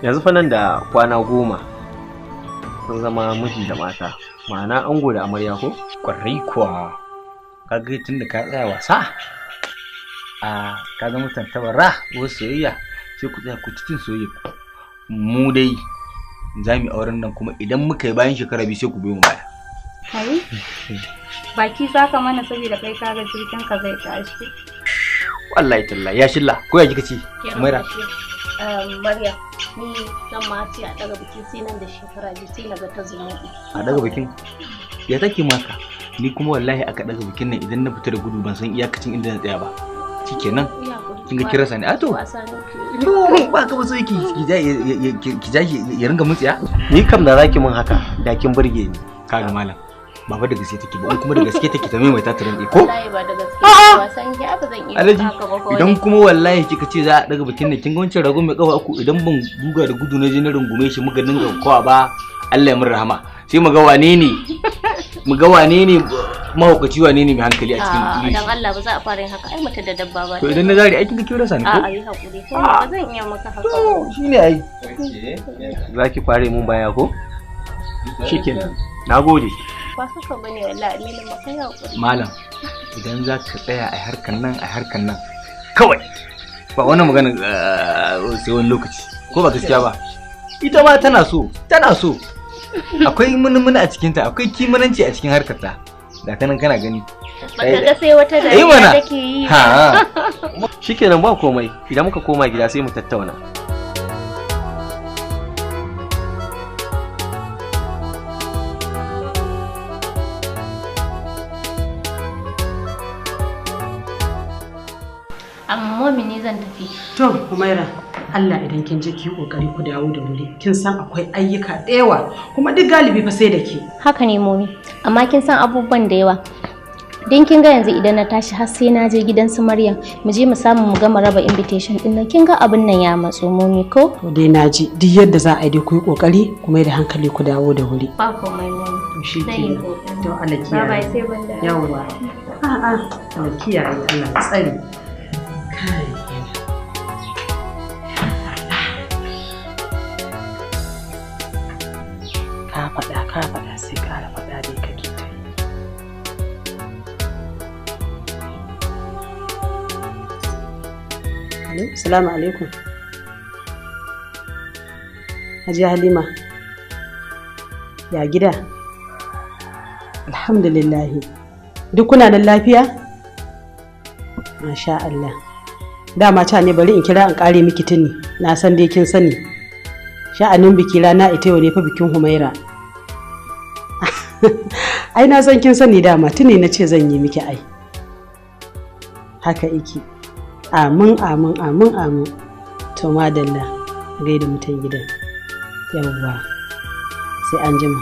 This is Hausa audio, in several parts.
Yanzu fa nan da kwana 10 sun zama miji da mata, ma'ana ango da amarya ko? Kwarai kuwa. Kaga tun da ka tsaya wasa, a ka zama tantabara ko soyayya, sai ku tsaya ku cikin soyayya. Mu dai za mu yi auren nan kuma idan muka yi bayan shekara 2 sai ku biyo mu baya. Kai? Baki za ka mana saboda kai kaga jirgin ka zai tashi. Wallahi tallahi ya shilla ko ya kika ce? Maira. Maryam, ni zan ma ce a daga biki sai nan da shekara 2 sai na ga ta zumuɗi. A daga bikin? Ya take maka? Ni kuma wallahi aka daga bikin nan idan na fita da gudu ban san iyakacin inda na tsaya ba. Shikenan. Kin ga kirasa ne? A to. To ba ka ba so ki ki ja ya ringa mutsiya? Ni kam da zaki mun haka da kin burge ni. Kaga malam. Ba fa da gaske take ba, in kuma da gaske take ta maimaita ta rantsi ko? Wallahi ba da gaske ba, wasan ki ba zan iya haka ba ko. Idan kuma wallahi kika ce za a daga bikin nan kin ga wancan rago mai kafa uku idan ban guga da gudu na je na rungume shi muka dinga kowa ba, Allah ya mun rahama. Sai mu ga wane ne mu ga wane ne mahaukaci wane ne mai hankali a cikin dan Allah ba za a fara yin haka ai mutum da dabba ba. To idan na zari ai kin ga kin rasa ni ko? A'a yi hakuri ko ba zan iya maka haka. To shine ai. Zaki fare mun baya ko? Shikenan. Nagode. Ba haka bane wallahi Aminu ba kai hakuri. Malam idan za ka tsaya a harkan nan a harkan nan kawai ba wani magana sai wani lokaci ko ba gaskiya ba. Ita ma tana so tana so. Akwai munmuna a cikinta akwai kimananci a cikin harkar ta. Da kanan kana gani. Baka ga sai wata dariya take yi. Ha. Shikenan ba komai idan muka koma gida sai mu tattauna. Amma ni zan tafi. To Humaira, Allah idan kin je ki kokari ku dawo da wuri. Kin san akwai ayyuka da yawa kuma duk galibi fa sai da ke. Haka ne momi, amma kin san abubuwan da yawa. Dan kin ga yanzu idan na tashi har sai na je gidan su Maryam, mu je mu samu mu gama raba invitation din nan. Kin ga abin nan ya matso momi ko? To dai naji duk yadda za a yi dai ku yi kokari ku mai da hankali ku dawo da wuri. Ba komai momi. To shi ke. To Allah kiyaye. Bye bye sai ban da. Yawwa. A'a, Allah kiyaye, Allah tsare. Ka faɗa ka faɗa sai ƙara faɗa dai kake ta yi. Alo, salamu alaikum. Hajiya Halima. Ya gida? Alhamdulillahi. Duk kuna nan lafiya? Masha Allah. Dama ca ne bari in kira in kare miki tuni, na san dai kin sani. Sha'anin biki rana ita yau ne fa bikin Humaira. Ai na san kin sani dama tuni na ce zan yi miki ai. Haka iki. Amin amin amin amin. To madalla gaida mutan gidan. Yawwa. Sai an jima.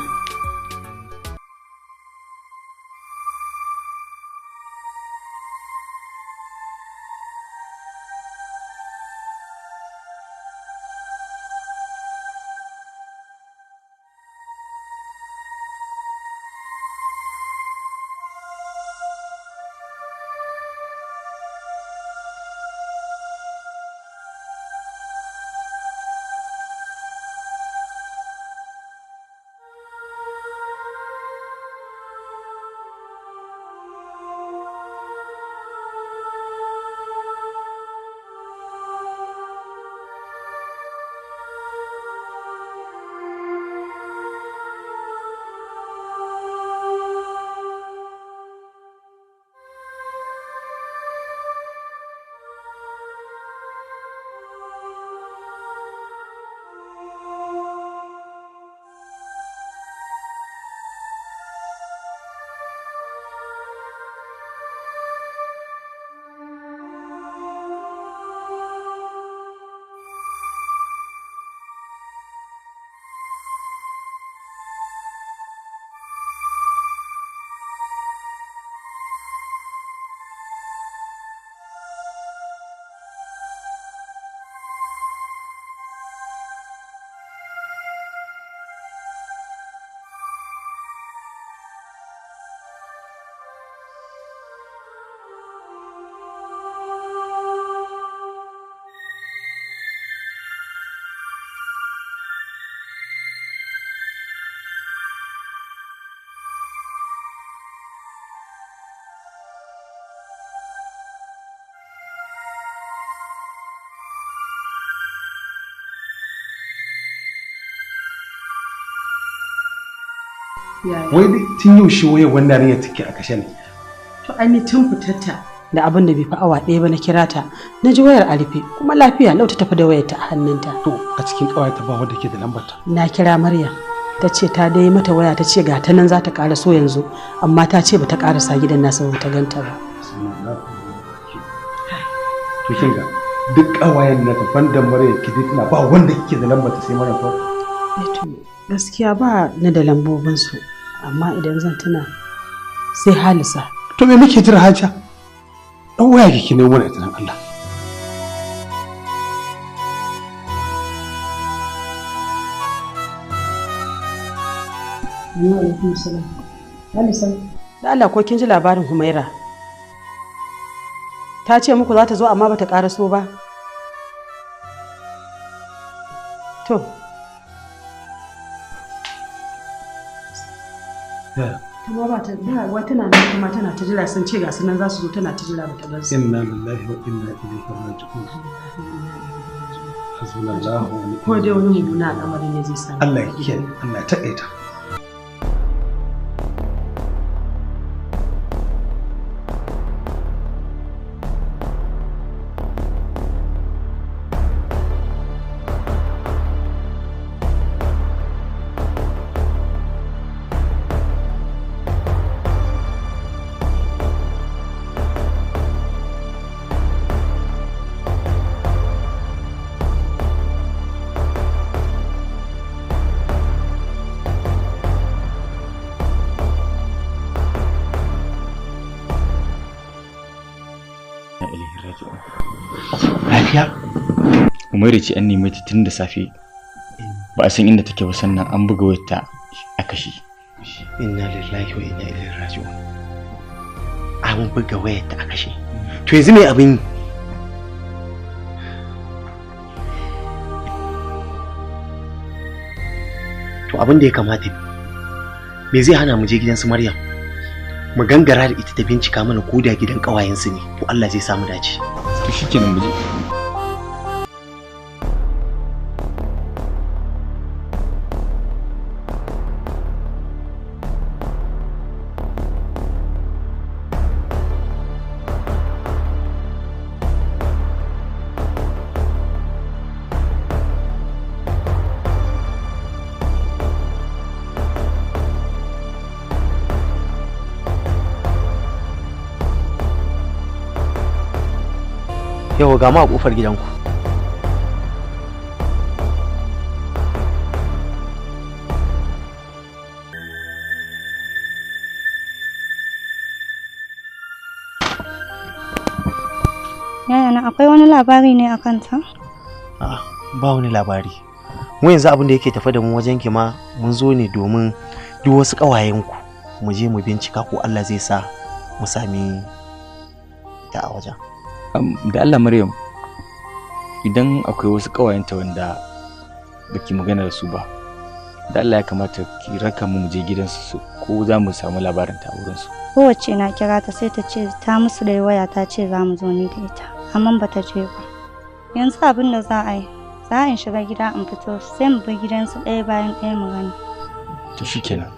Wai tun yaushe wayar wannan yarinya take a kashe ne? To ai ni tun fitarta da abin da bai fi awa ɗaya ba na kira ta, na ji wayar a rufe, kuma lafiya lau ta tafi da wayar ta a hannunta. To a cikin ƙawayenta ba wanda ke da lambar ta? Na kira Maryam, ta ce ta dai mata waya, ta ce ga ta nan za ta ƙara so yanzu, amma ta ce ba ta ƙarasa gidan nasa ba, ta ganta ba. To kin ga duk ƙawayen na ta banda Maryam ki dai tana ba wanda kike da lambar ta sai Maryam ko? Eh to gaskiya ba ni da lambobin su, amma idan zan tuna sai Halisa. To me muke jira Hajiya? Dan waya kike nemo mana ita dan Allah. Alaikum salam. Halisa. Da Allah ko kin ji labarin Humaira? Ta ce muku za ta zo amma bata ƙaraso ba. To. Kuma ba ta ba wai tana nan kuma tana ta jira, sun ce ga sunan za su zo, tana ta jira bata gan su. Inna lillahi wa inna ilaihi raji'un. Hasbunallahu wa ni'mal Ko dai wani mummuna al'amari ne zai sami. Allah ya kiyaye, Allah ya taƙaita. Lafiya? Umaru ce an neme ta tun da safe. Ba a san inda take ba, sannan an buga wayarta a kashe. Inna lillahi wa inna ilaihi raji'un. An buga wayarta a kashe. To yanzu me abin yi? To abin da ya kamata me zai hana mu je gidan su Maryam? Mu gangara da ita ta bincika mana ko da gidan ƙawayensu ne, to Allah zai samu dace. To shikenan mu je. Yau ga ma a kofar gidanku. Yaya na akwai wani labari ne a kanta? A'a, ba wani labari. Mu yanzu abin da yake tafe da mu wajen ki ma mun zo ne domin duk wasu ƙawayenku mu je mu bincika ko Allah zai sa mu sami ta a wajen. Da Allah Maryam, idan akwai wasu ƙawayenta wanda baki magana da su ba, da Allah ya kamata ki raka mu je gidansu ko za mu samu labarin ta wurin su. Kowace na kira ta sai ta ce ta musu da waya ta ce za mu zo ni da ita, amma ba ta je ba. Yanzu abin da za a yi, za a shiga gida in fito sai mu bi gidansu ɗaya bayan ɗaya mu gani. To shikenan.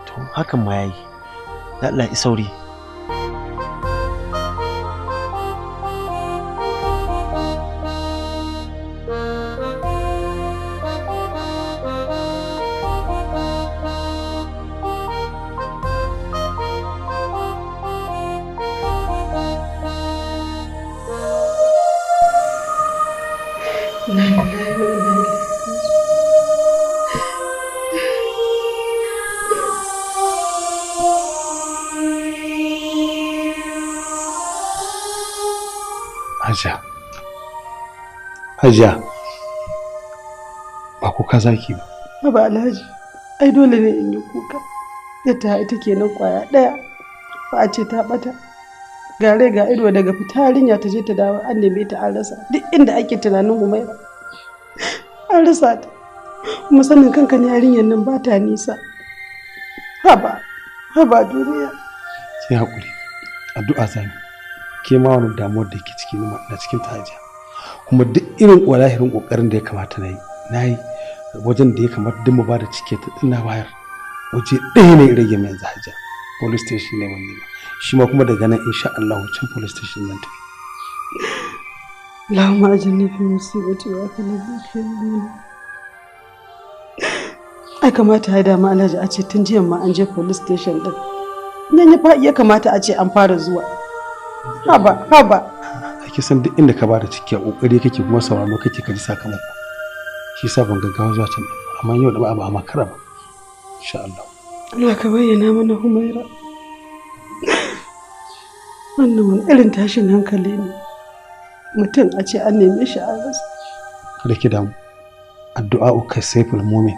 To hakan ma yayi. Da Allah ya sauri. Hajiya, Hajiya, ba kuka zaki ba. Baba Alhaji, ai dole ne in yi kuka. Yadda ita kenan kwaya ɗaya, ba a ce ta ɓata. Gare ga ido daga fita yarinya ta je ta dawo an neme ta an rasa. Duk inda ake tunanin Humaira, an rasa ta. Kuma sanin kanka ne yarinyar nan ba ta nisa. Haba, haba duniya. Ki haƙuri, addu'a zami. Ke ma wani damuwar da ke ciki na cikin ta Hajiya. Kuma duk irin walahirin kokarin da ya kamata na yi, na yi. Wajen da ya kamata duk mu bada cike ta ina bayar. Waje ɗaya ne rage mai yanzu Hajiya. Police station ne ban yi ba. Shi ma kuma daga nan insha Allah can police station zan tafi. Allahumma ajirni fi musibati wa akhlifni khairan minha. Ai kamata ya dama Alhaji a ce tun jiya ma an je police station din. Nan ya kamata a ce an fara zuwa. Haba, haba. Ake san duk inda ka bada ciki a kokari kake kuma sauraro kake ka ji sakamako. Shi yasa ban gaggawa zuwa can din amma yau da ba a makara ba. Insha Allah. Allah ka bayyana mana Humaira. Wannan wani irin tashin hankali ne. Mutum a ce an neme shi a rasa. Kada ki damu. Addu'a kai saiful mumin.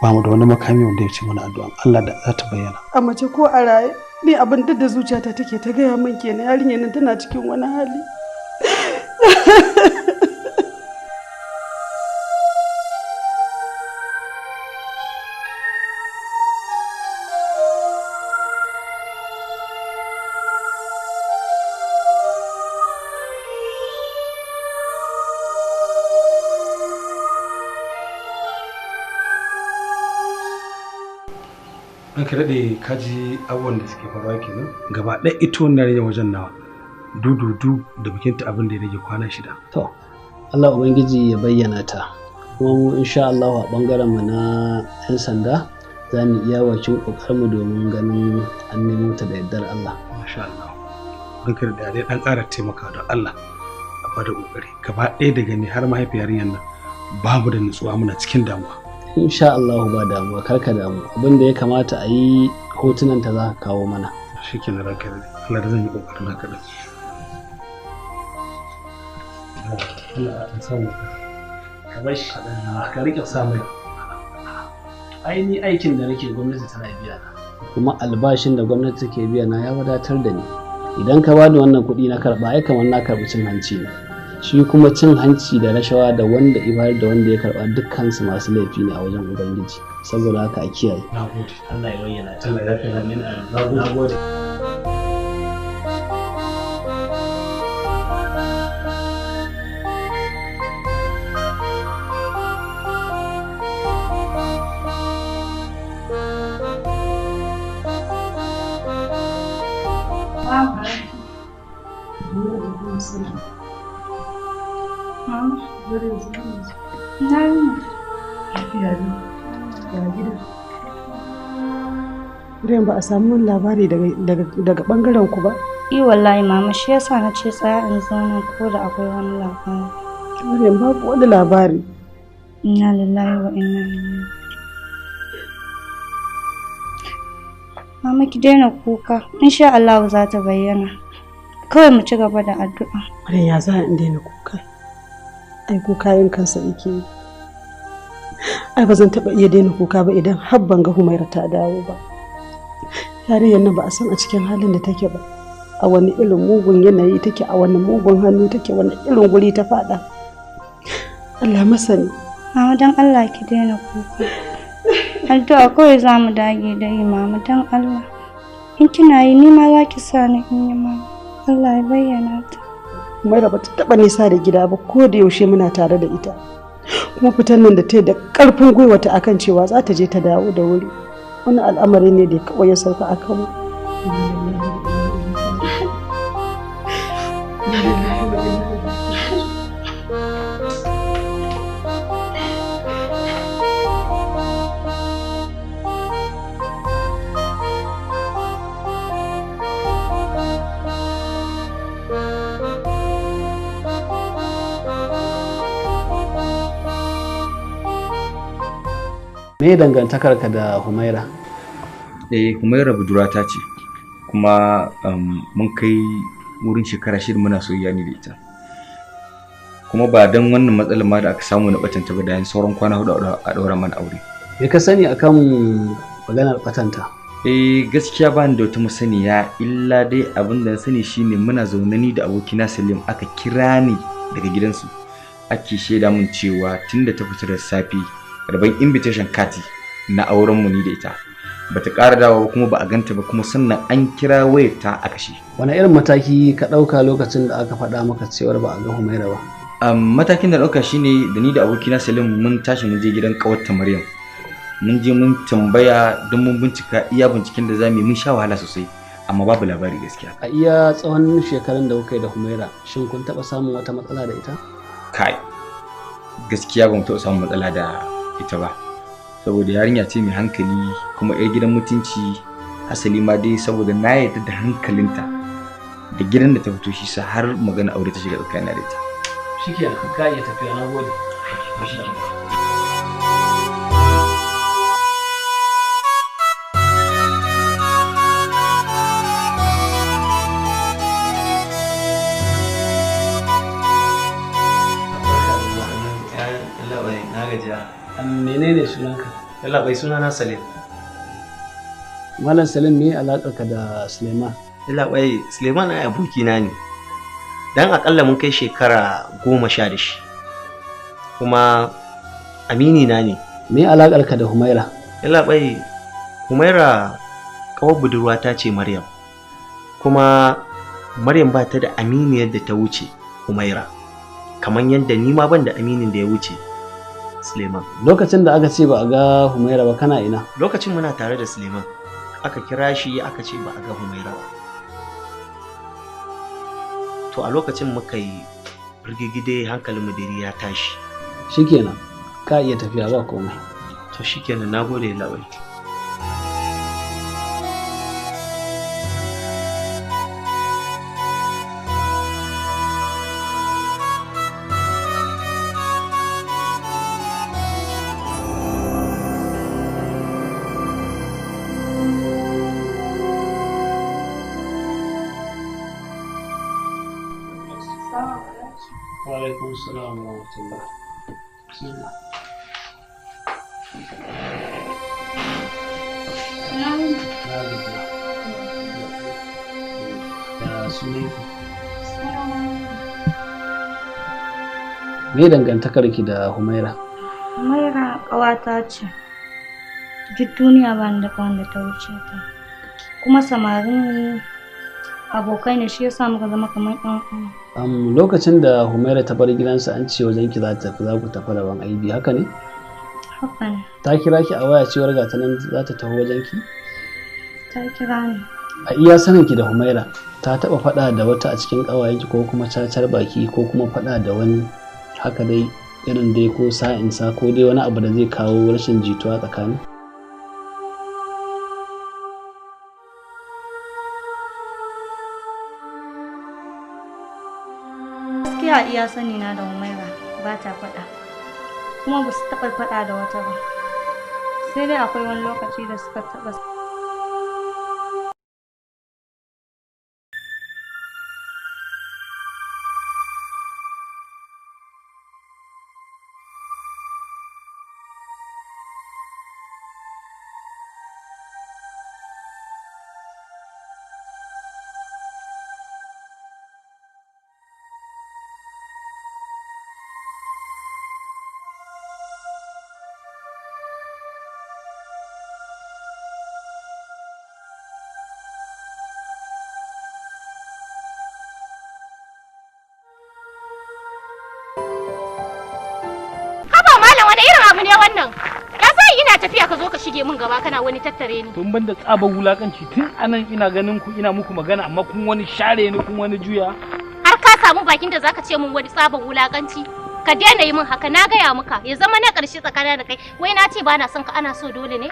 Ba mu da wani makami wanda ya ce mana addu'a Allah da za ta bayyana. A mace ko a raye, ni abin duk da zuciyata take ta gaya min kenan yarinyar nan tana cikin wani hali. Ranka daɗe ka ji abubuwan da suke faruwa kenan gaba ɗaya ita wannan yarinya wajen nawa dududu da bikinta abin da ya rage kwana 6. To Allah Ubangiji ya bayyana ta kuma mu insha Allah a bangaren mu na 'yan sanda za mu iya bakin kokarin mu domin ganin an nemo ta da yardar Allah. Masha Allah. Ranka daɗe dai dan ƙara taimaka don Allah a bada kokari gaba ɗaya daga ni har mahaifiyar yarinyar nan babu da nutsuwa muna cikin damuwa. Insha Allah ba damuwa, karka damu, abin da ya kamata a yi hotunan ta za ka kawo mana. Shikenan ranka daɗe, Allah da zan yi kokarin haka din. Allah ya samu ka bar shi ka rike samu. Ai ni aikin da nake gwamnati tana biya na, kuma albashin da gwamnati take biya na ya wadatar da ni. Idan ka bani wannan kuɗi na karɓa, ai kamar na karɓi cin hanci ne. Shi kuma cin hanci da rashawa da wanda ibayar da wanda ya karba dukkansu masu laifi ne a wajen Ubangiji, saboda haka a kiyaye. Nagode. Allah ya bayyana ta. Allah ya yafe. Amin. Nagode. Maryam ba a samu wani labari daga bangaren ku ba? I wallahi mama, shi yasa na ce tsaya in zauna ko da akwai wani labari. Maryam babu wani labari. Inna lillahi wa inna ilaihi. Mama ki daina kuka, insha Allah za ta bayyana. Kawai mu ci gaba da addu'a. Maryam ya za in daina kuka? Ai kuka yin kansa yake yi. Ai ba zan taɓa iya daina kuka ba idan har ban ga Humaira ta dawo ba. Yarinyar nan ba a san a cikin halin da take ba, a wani irin mugun yanayi take, a wani mugun hannu take, wani irin guri ta fada. Allah masani. Mama dan Allah ki daina kuka. Addu'a kawai za mu dage da yi mama dan Allah. In kina yi ni ma za ki sa ni in yi mama. Allah ya bayyana ta. Humaira ba ta taɓa nisa da gida ba, ko da yaushe muna tare da ita. Kuma fitan nan da ta yi da ƙarfin gwiwata akan cewa za ta je ta dawo da wuri. Wani al'amari ne da kawai ya sauka a kanmu. Me dangantakarka da Humaira? Eh, Humaira budurata ce, kuma mun kai wurin shekara 6 muna soyayya ne da ita. Kuma ba don wannan matsalar ma da aka samu na batanta ba, da yan sauran kwana 4 a ɗaura mana aure. Me ka sani akan maganar batanta? Eh, gaskiya ba ni da wata masaniya, illa dai abin da na sani shine muna zaune ni da abokina Salim, aka kira ni daga gidansu ake shaida mun cewa tunda ta fita da safe rabon invitation kati na auren mu ni da ita bata ƙara dawowa ba, kuma ba a ganta ba, kuma sannan an kira wayar ta a kashe. Wani irin mataki ka ɗauka lokacin da aka faɗa maka cewar ba a ga Humaira ba? Matakin da ɗauka shine da ni da abokina Salim mun tashi mun je gidan ƙawarta Maryam. Mun je mun tambaya don mun bincika iya binciken da zamu yi, mun sha wahala sosai amma babu labari gaskiya. A iya tsawon shekarun da kuka yi da Humaira, shin kun taɓa samun wata matsala da ita? Kai, gaskiya ba mu taɓa samun matsala da ita ba. Saboda yarinya ce mai hankali kuma 'yar gidan mutunci, asali ma dai saboda na yarda da hankalinta da gidan da ta fito, shi sa har magana aure ta shiga tsakanina da ita. Shikenan, ka iya tafiya, na gode. Menene sunanka? Yallaɓai, sunana Salim. Malam Salim, me alaƙarka da Suleiman? Yallaɓai, Suleiman ai abokina ne. Dan akalla mun kai shekara 10 da shi. Kuma amini na ne. Me alaƙarka da Humaira? Yallaɓai, Humaira kawar budurwata ce Maryam. Kuma Maryam ba ta da aminiyar da ta wuce Humaira. Kamar yadda ni ma ban da aminin da ya wuce Suleiman. Lokacin da aka ce ba a ga Humaira ba, kana ina? Lokacin muna tare da Suleiman. Aka kira shi aka ce ba a ga Humaira ba. To a lokacin muka yi firgigide, hankalin mu dai ya tashi. Shikenan, ka iya tafiya, ba komai. To shikenan, nagode Yallaɓai. Wa alaikum salam wa rahmatullah. Bismillah. Na gajiya. Ya sunanki? Me dangantakar ki da Humaira? Humaira ƙawata ce. Duk duniya ba ni da ƙawar da ta wuce ta. Kuma samarin abokai ne, shi yasa muka zama kamar ƴan uwa. Lokacin da Humaira ta bar gidansa an ce wajen ki za ta tafi, za ku tafi rabon aibi, haka ne? Haka ne. Ta kira ki a waya cewar ga ta nan za ta taho wajen ki? Ta kira ni. A iya sanin ki da Humaira, ta taɓa faɗa da wata a cikin ƙawayenki ko kuma cacar baki ko kuma faɗa da wani haka dai irin dai ko sa'insa ko dai wani abu da zai kawo rashin jituwa tsakani? Gaskiya iya sani na da Humaira ba ta faɗa, kuma ba su taɓa faɗa da wata ba, sai dai akwai wani lokaci da suka taɓa. Wani irin abu ne wannan? Ya sai ina tafiya ka zo ka shige min gaba kana wani tattare ni. Tun ban da tsabar wulakanci, tun anan ina ganin ku ina muku magana amma kun wani share ni, kun wani juya. Har ka samu bakin da zaka ce min wani tsabar wulakanci? Ka daina yi min haka, na gaya maka ya zama na ƙarshe tsakanin da kai. Wai na ce ba na son ka, ana so dole ne?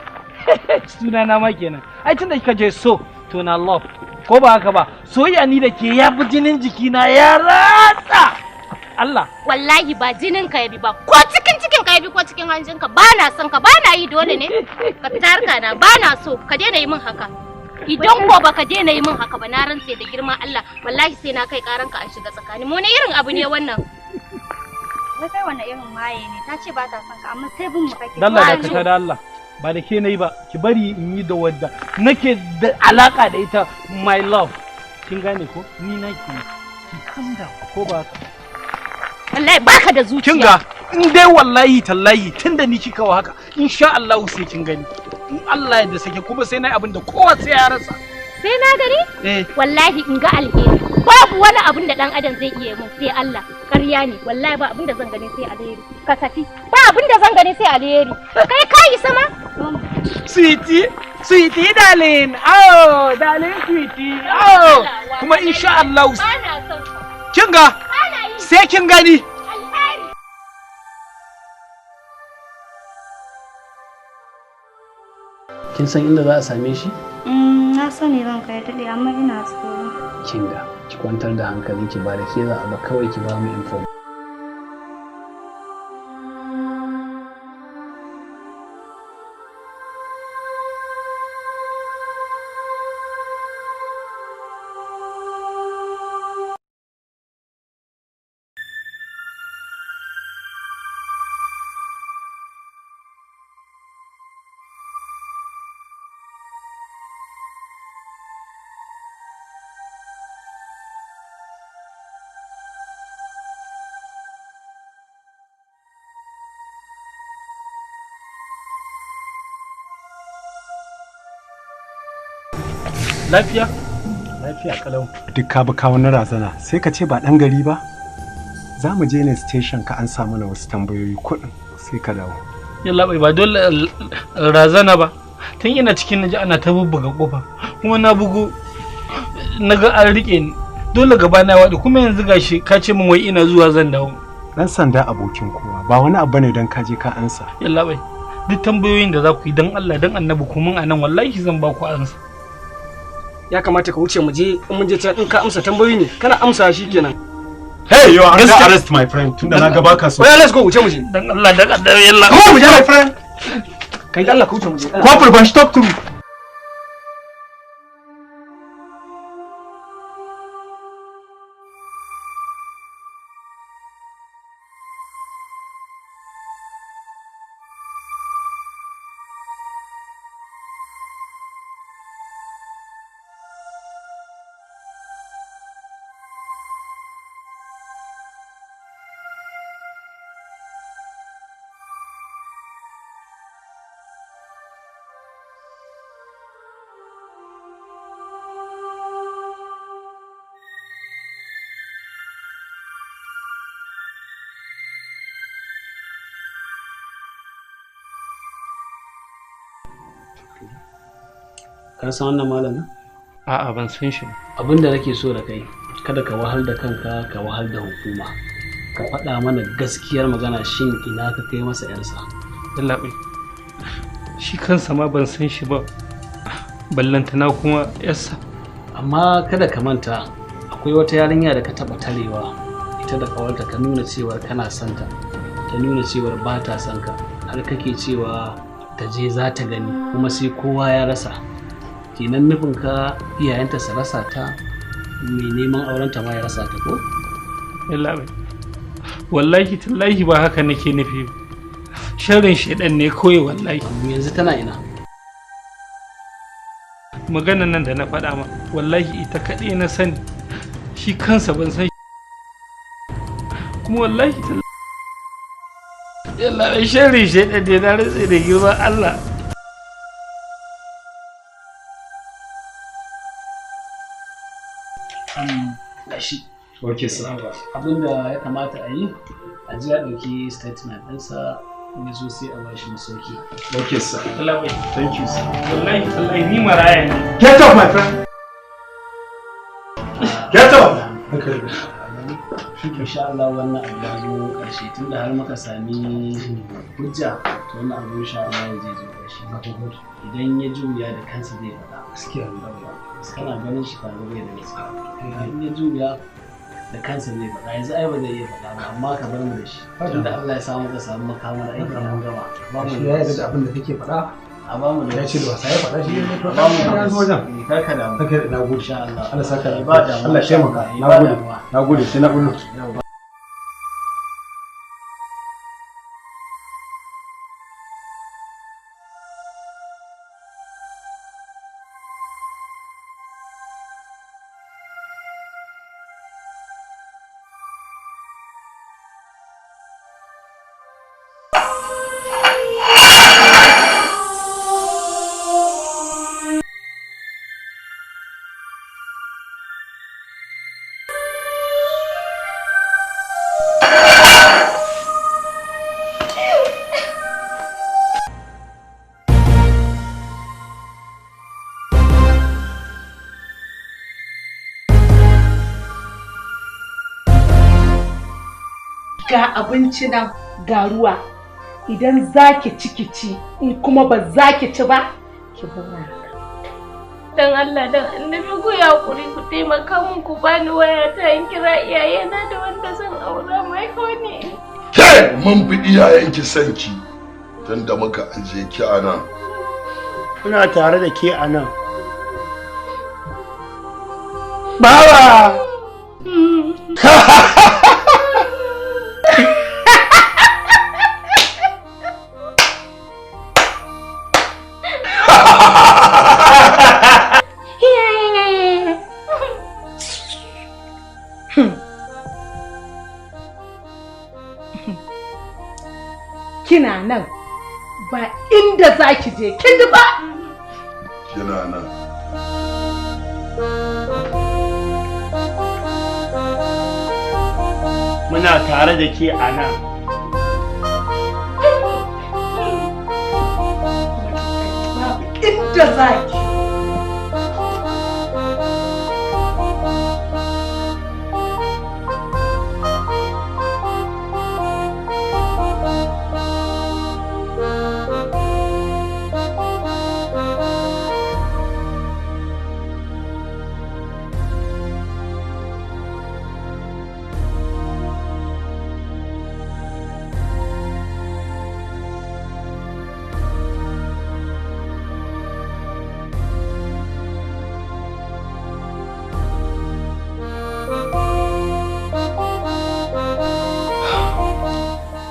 Suna na ma kenan. Ai tunda kika je so to na love. Ko ba haka ba? Soyayya ni da ke ya bi jinin jikina ya ratsa. Allah. Wallahi ba jinin ka yabi ba, ko cikin cikin ka yabi ko cikin hanjin ka, ba na son ka, ba na yi dole ne ka fita harka na, ba na so, ka daina yi min haka. Idan ko baka daina yi min haka ba, na rantse da girman Allah wallahi sai na kai karanka an shiga tsakani. Mu ne irin abu ne wannan? Wai kai wani irin maye ne? Ta ce ba ta son ka amma sai bin mu kake. Dalla da ka da Allah. Ba da ke nayi ba, ki bari in yi da wadda nake da alaka da ita, my love. Kin gane ko? Ni nake. Ki calm down ko ba haka? Wallahi baka da zuciya. Kin ga in dai wallahi tallahi tunda ni kika wa haka, insha Allah sai kin gani. In Allah ya da sake kuma sai nayi abin da kowa sai ya rasa. Sai na gani? Eh. Wallahi in ga alheri. Babu wani abin da dan adam zai iya mun sai Allah. Ƙarya ne wallahi, ba abin da zan gani sai alheri. Ka tafi, ba abin da zan gani sai alheri. Kai ka isa ma. Sweetie, sweetie darling, oh darling sweetie, oh kuma insha Allah kin ga sai kin gani. Kin san inda za a same shi? Na sani ranka ya daɗe, amma ina tsoro. Kin ga, ki kwantar da hankalinki, ba da ke za a ba, kawai ki ba mu info. Lafiya? Lafiya kalau. Duk ka bi kawo na razana sai ka ce ba ɗan gari ba? Za mu je ne station ka an samu na wasu tambayoyi kuɗin sai ka dawo. Yalla bai, ba dole razana ba. Tun ina cikin naji ana ta bubbuga kofa kuma na bugu na ga an rike ni. Dole gaba na waɗi, kuma yanzu gashi ka ce min wai ina zuwa zan dawo. Ɗan sanda abokin kowa ba wani abu ne don ka je ka ansa. Yalla bai, duk tambayoyin da za ku yi don Allah don Annabi ku mun anan, wallahi zan ba ku ansa. Ya kamata ka wuce mu je, in mun je can in ka amsa tambayoyi ne kana amsa shi kenan. Hey, you are under arrest my friend, tunda na ga baka so. Oya, let's go, wuce mu je. Dan Allah dan Allah yalla. Come on, mu je my friend. Kai da Allah ka wuce mu je. Corporal ban talk to me. Ka san wannan malamin? A'a, ban san shi ba. Abin da nake so da kai, kada ka wahal da kanka ka wahal da hukuma. Ka faɗa mana gaskiyar magana, shin ina ka kai masa yarsa? Yalla bai, shi kansa ma ban san shi ba, ballantana kuma yarsa. Amma kada ka manta akwai wata yarinya da ka taɓa tarewa ita da ƙawarta, ka nuna cewar kana son ta, ta nuna cewar ba ta son ka, har kake cewa ta je za ta gani, kuma sai kowa ya rasa. Kenan nufin ka iyayenta su rasa ta, mai neman aurenta ma ya rasa ta ko? Yalla bai, wallahi tallahi ba haka nake nufi ba. Sharrin shedan ne kawai wallahi. Yanzu tana ina? Maganan nan da na faɗa ma wallahi ita kaɗai na sani, shi kansa ban san kuma wallahi tallahi. Yalla bai, sharrin shedan ne, na rantse da girman Allah. Gashi. Okay sir. Abinda ya kamata a yi, a ji a ɗauki statement ɗinsa, in ya zo sai a bashi masauki. Okay sir. Yalla bai, Thank you sir. wallahi tallahi ni maraya ne. Get up my friend. Get up. Insha Allah wannan abu ya zo ƙarshe, tunda har muka sami hujja, to wannan abu insha Allah zai zo ƙarshe. Idan ya juya da kansa zai faɗa. Gaskiya. Kana ganin shi kaga bai da gaskiya. In ya juya da kansa zai faɗa, yanzu ai ba zai iya faɗa ba, amma ka bar mu da shi. Tunda Allah ya samu ka samu makamar aiki an gama. Ba mu Shi ya yarda da abin da kake faɗa. A ba mu da Ya ce da wasa ya faɗa shi ne to ba mu ya zo wajen. Kar ka damu. Kake da nagode. Insha Allah. Allah saka da Ba damuwa. Allah taimaka. Ba Nagode. damuwa. Nagode sai na bullo. Ga abinci nan, ga ruwa. Idan za ki ci ki ci, in kuma ba za ki ci ba, ki zauna haka. Dan Allah dan annabi ku ya hakuri ku taimaka min ku bani waya ta in kira iyayena da wanda zan aura mai honi. Ke mun fi iyayenki sanki tunda muka ajiye ki a nan. Muna tare da ke a nan. Bawa! Kina nan ba inda za ki je, kin ji ba? Kina nan. Muna tare da ke a nan. Babu inda za ki.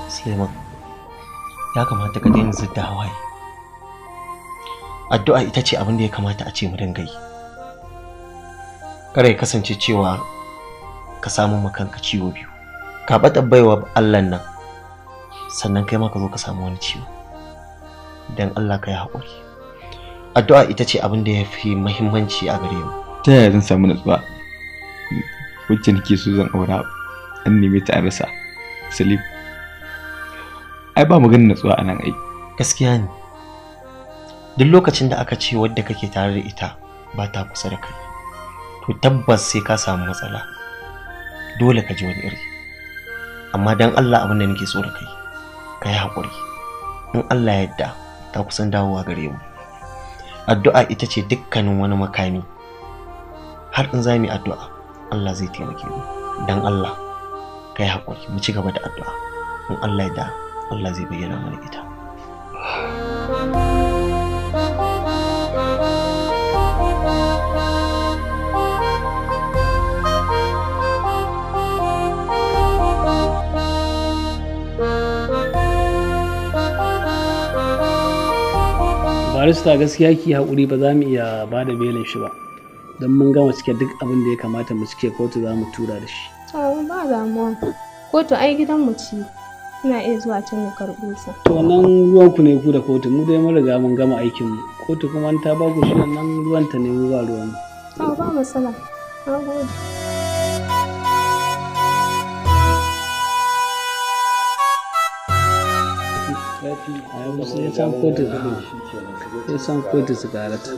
Suleiman, ya kamata ka daina zidda hawaye. Addu'a ita ce abin da ya kamata a ce mu dinga yi. Kada ya kasance cewa ka samu ma kanka ciwo biyu. Ka bata baiwa Allah nan, sannan kai ma ka zo ka samu wani ciwo. Dan Allah ka yi haƙuri. Addu'a ita ce abin da ya fi muhimmanci a gare mu. Ta yaya zan samu natsuwa? Wacce nake so zan aura an neme ta an rasa. Salim. Ai ba maganin natsuwa a nan ai. Gaskiya ne. Duk lokacin da aka ce wadda kake tare da ita ba ta kusa da kai, to tabbas sai ka samu matsala. Dole ka ji wani iri. Amma dan Allah abin da nake so da kai, ka yi haƙuri. In Allah ya yarda ta kusan dawowa gare mu. Addu'a ita ce dukkanin wani makami. Har in za mu yi addu'a, Allah zai taimake mu. Dan Allah, ka yi haƙuri, mu ci gaba da addu'a. In Allah ya yarda, Allah zai bayyana mana ita. Barista gaskiya ki haƙuri ba za mu iya ba da belin shi ba. Don mun gama cike duk abin da ya kamata mu cike kotu za mu tura da shi. To ba damuwa. Kotu ai gidanmu ce. Ina iya zuwa can na karɓo sa. To wannan ruwan ku ne ku da kotu, mu dai mun riga mun gama aikin mu. Kotu kuma ta ba ku shi wannan ruwan ta ne mu ba ruwan mu. To ba matsala. Na gode. Sai san kotu, sai san kotu su karata.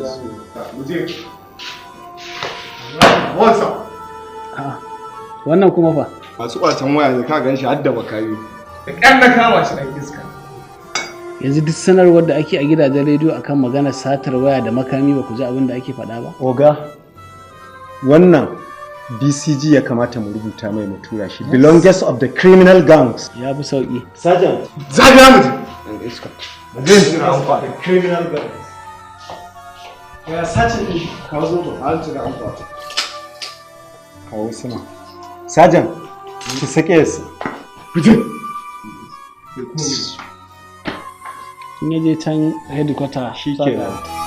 Wannan kuma fa? Masu kwacen waya da ka gan shi har da makami. Da ƙyar na kama shi ɗan iska. Yanzu duk sanarwar da ake a gidajen rediyo akan maganar satar waya da makami ba ku ji abin da ake faɗa ba? Oga, wannan BCG ya kamata mu rubuta mai mu tura shi. Belongers of the criminal gangs. Ya fi sauƙi. Sergeant. Zaga mu je. Ɗan iska. Mu je. The criminal gangs. Ya sace ɗin. Kawo zo to. An cire an kwata. Kawo sama. Sergeant, ki sake su. Fije. In ya je can headquarter Shi kenan.